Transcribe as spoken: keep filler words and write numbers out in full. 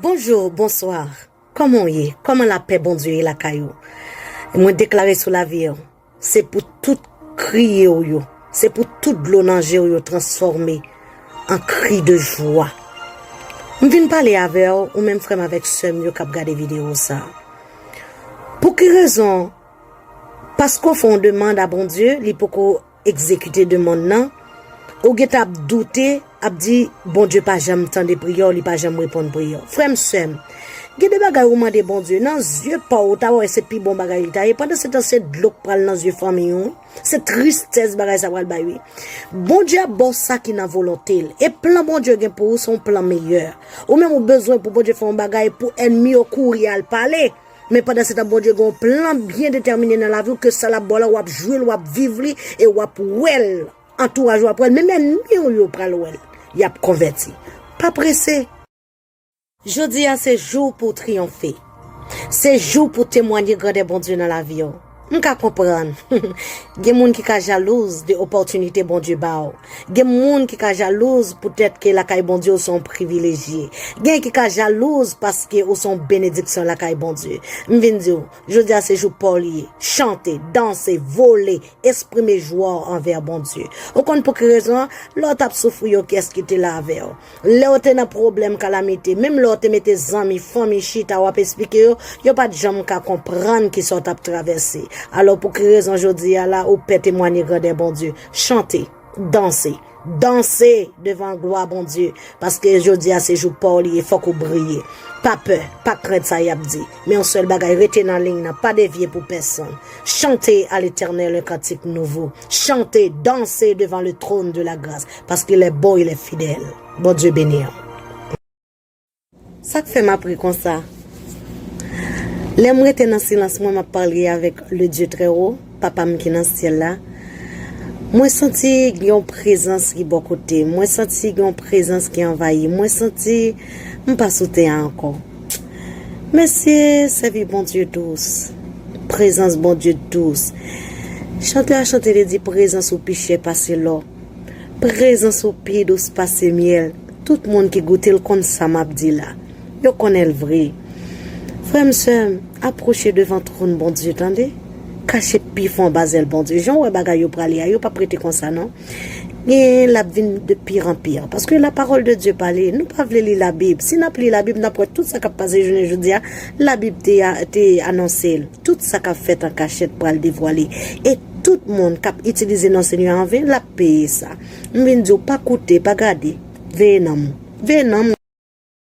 Bonjou, bonswa. Kòman w ye? Kòman lapè Bondye ye lakay ou? Mwen deklare sou lavi w, se pou tout kriye w yo, se pou tout dlo nan je w yo transfòme an kri de jwa. M vin pale avè w, ou menm frè m avèk sè m yo k ap gade videyo sa. Pou ki rezon? Paske w fè yon demann a Bondye, li poko egzekite demann nan, ou gentan ap doute, ap di, Bondye pa janm tande priyè w, li pa janm reponn priyè w. Frè m, sè m, gen de bagay ou mande Bondye, nan zye pa w, ou ta wè se pi bon bagay li ta ye. Pandan se tan, se dlo k pral nan zye fanmiy ou, wi. Se tristès bagay sa pral bay, wi. Bondye ap ba w sa ki nan volonte l. E plan Bondye gen pou ou, se yon plan meyè. Ou menm ou bezwen pou Bondye fè yon bagay pou ènmi yo kouri al pale. Men pandan se tan, Bondye gen yon plan byen detèmine nan lavi w, ke sa l ap ba w la, w ap jwi l, w ap viv li, e w ap wè l. Antouraj ou ap wè l, menm ènmi w yo pral wè l. Y ap konvèti. Pa prese. Jodi a se jou pou w triyonfe. Se jou pou w temwanye grandè Bondye nan lavi w. M ka konprann. Gen moun ki ka jalouz de opòtinite Bondye ba w. Gen moun ki ka jalouz poutèt ke lakay Bondye ou se yon privilejye. Gen ki ka jalouz paske ou se yon benediksyon lakay Bondye. M vin di w, jodi a se jou pa w li ye. Chante, danse, vole, eksprime jwa w anvè Bondye. Ou konn pou ki rezon an? Lè w t ap soufri yo, kiyès ki te la avè w? Lè w te nan pwoblèm, kalamite, menm lè w te mete zanmi, fanmi chita, w ap eksplike yo, yo pa t janm ka konprann kisa w t ap travèse. Alò, pou ki rezon jodi a la, ou pè temwanye grandè Bondye? Chante, danse, danse devan glwa Bondye, paske jodi a se jou pa w li ye, fòk ou briye. Pa pè, pa krent sa y ap di. Men yon sèl bagay, rete nan liy nan, pa devye pou pèsonn. Chantez à l'Éternel un cantique nouveau. Chantez, dansez devant le trône de la grâce, parce qu'il est bon, il est fidèle. Bondye beni w. Sa k fè m ap ri konsa? Lè m rete nan silans mwen, m ap pale avèk le Dieu très haut, Papa m ki nan syèl la. Mwen santi gen yon prezans ki bò kote m. Mwen santi gen yon prezans ki anvayi m. Mwen santi m pa sou tè a ankò. Mesye, sèvi Bondye dous. Prezans Bondye dous. Chantè a chante, li di, prezans ou pi chè pase lò. Prezans ou pi dous pase myèl. Tout moun ki goute l konn sa m ap di la. Yo konnen l vre. Frè m, sè m, apwoche devan twòn Bondye, tande. Kache pi fon anba zèl Bondye. Jan w wè bagay yo prale a, yo p ap rete konsa, non. Gen, l ap vin de pire en pire. Paske la parole de Dieu pale, nou pa vle li Labib. Si n ap li Labib, n ap wè tout sa k ap pase jounen jodi a, Labib te, te anonse l. Tout sa k ap fèt an kachèt pral devwale. E tout moun k ap itilize non Senyè a an ven, l ap peye sa. M vin di w, pa koute, pa gade. Veye nanm ou. Veye nanm ou.